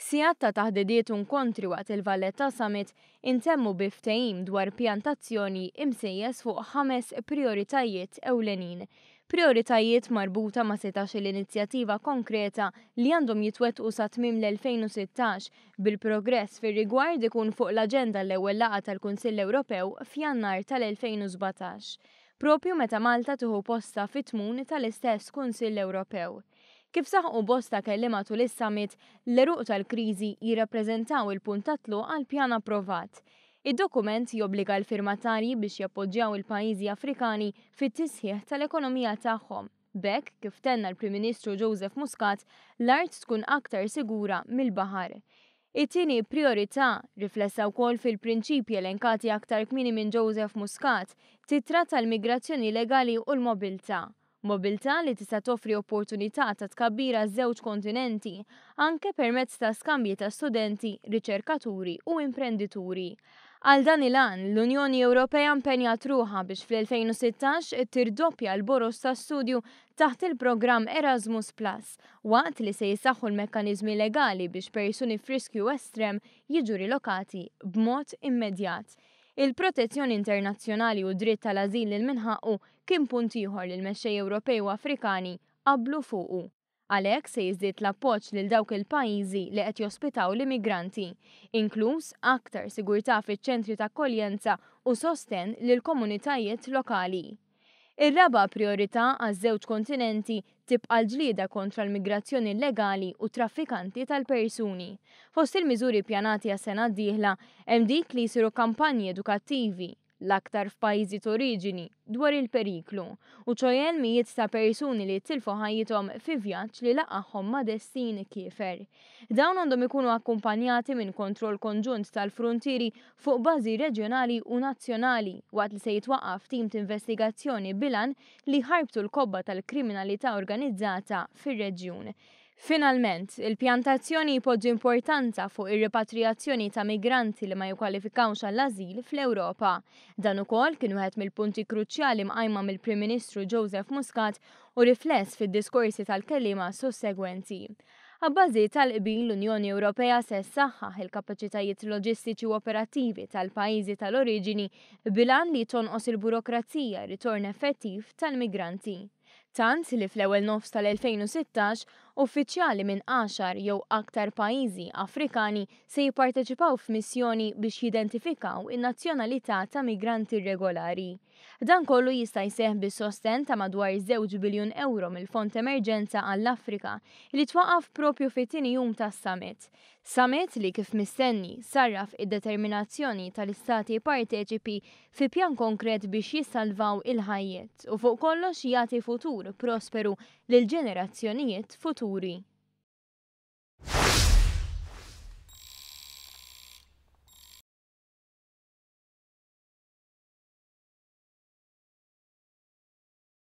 Sigħat ta' taħdidiet u nkontri waqt il-Valletta Summit intemmu bi ftehim dwar pjan t'azzjoni imsejjes fuq ħames prijoritajiet ewlenin. Prijoritajiet marbuta ma' 16-il inizjattiva konkreta li għandhom jitwettqu sa tmiem l-2016, bil-progress fir-rigward ikun fuq l-aġenda l-ewwel laqgħa tal-Kunsill Ewropew f'Jannar tal-2017. Propju meta Malta tieħu postha fit-tmun tal-istess Kunsill Ewropew. Kif saħqu bosta kelliema tul is-summit, l-għeruq tal-kriżi jirrappreżentaw il-punt ta' tluq għall-pjan approvat. Id-dokument jobbliga l-firmatarji biex jappoġġjaw il-pajjiżi Afrikani fit-tisħiħ tal-ekonomija tagħhom. B'hekk, kif tenna l-Prim Ministru Joseph Muscat, l-art tkun aktar sigura mill-baħar. It-tieni prijorità, riflessa wkoll fil-prinċipji elenkati aktar kmieni minn Joseph Muscat, tittratta l-migrazzjoni illegali u l-mobilità. Mobilità li tista' toffri opportunità ta' tkabbir għaż-żewġ kontinenti, anke permezz ta' skambji ta' studenti, riċerkaturi u imprendituri. Għal dan il-għan, l-Unjoni Ewropea impenjat ruħha biex fl-2016 tirdoppja l-boroż ta' studju taħt il-programm Erasmus Plus, waqt li se jissaħħu l-mekkaniżmi legali biex persuni f'riskju estrem jiġu rilokati b'mod immedjat. Il-protezzjoni internazzjonali u d-dritt tal-ażil lil min ħaqqu kien punt ieħor li l-mexxejja Ewropej u Afrikani qablu fuqu. Għalhekk se jiżdied l-appoġġ lil dawk il-pajjiżi li qed jospitaw l-immigranti, inkluż aktar sigurtà fiċ-ċentri ta' akkoljenza u sostenn lill-komunitajiet lokali. Ir-raba' prijorità għaż-żewġ kontinenti tibqa' l-ġlieda kontra l-migrazzjoni illegali u t-traffikanti tal-persuni. Fost il-miżuri ppjanati għas-sena d-dieħla hemm dik li jsiru kampanji edukattivi, l-aktar f'pajjiżi t'oriġini, dwar il-periklu, u ċoè l-mijiet ta' persuni li tilfu ħajjithom fi vjaġġ li laqagħhom ma' destin kiefer. Dawn għandhom ikunu akkumpanjati minn kontroll konġunt tal-fruntieri fuq bażi reġjonali u nazzjonali waqt li se jitwaqqaf tim t'investigazzjoni bil-għan li jħarbtu l-kobba tal-kriminalità organizzata fir-reġjun. Finalment, il-pjan ta' azzjoni jpoġġi importanza fuq ir-ripatrijazzjoni ta' migranti li ma jikkwalifikawx għall-ażil fl-Ewropa. Dan ukoll kien wieħed mill-punti kruċjali mqajma mill-Prim Ministru Joseph Muscat u rifless fid-diskorsi tal-kelliema sussegwenti. Abbażi tal-qbil, l-Unjoni Ewropea se ssaħħaħ il-kapaċitajiet loġistiċi u operattivi tal-pajjiżi tal-oriġini bil-għan li tonqos il-burokrazija ritorn effettiv tal-migranti. Tant li fl-ewwel nofs tal-2016, uffiċjali minn għaxar jew aktar pajjiżi Afrikani se jipparteċipaw f'missjoni biex jidentifikaw in-nazzjonalità ta' migranti irregolari. Dan kollu jista' jseħħ bis-sostenn ta' madwar żewġ biljun ewro mill-Fond Emerġenza għall-Afrika, li twaqqaf propju fit-tieni jum tas-summit. Summit li kif mistenni, sarraf id-determinazzjoni tal-istati parteċipi fi pjan konkret biex jissalvaw il-ħajjiet u fuq kollox jagħti futur prosperu lill-ġenerazzjonijiet futuri.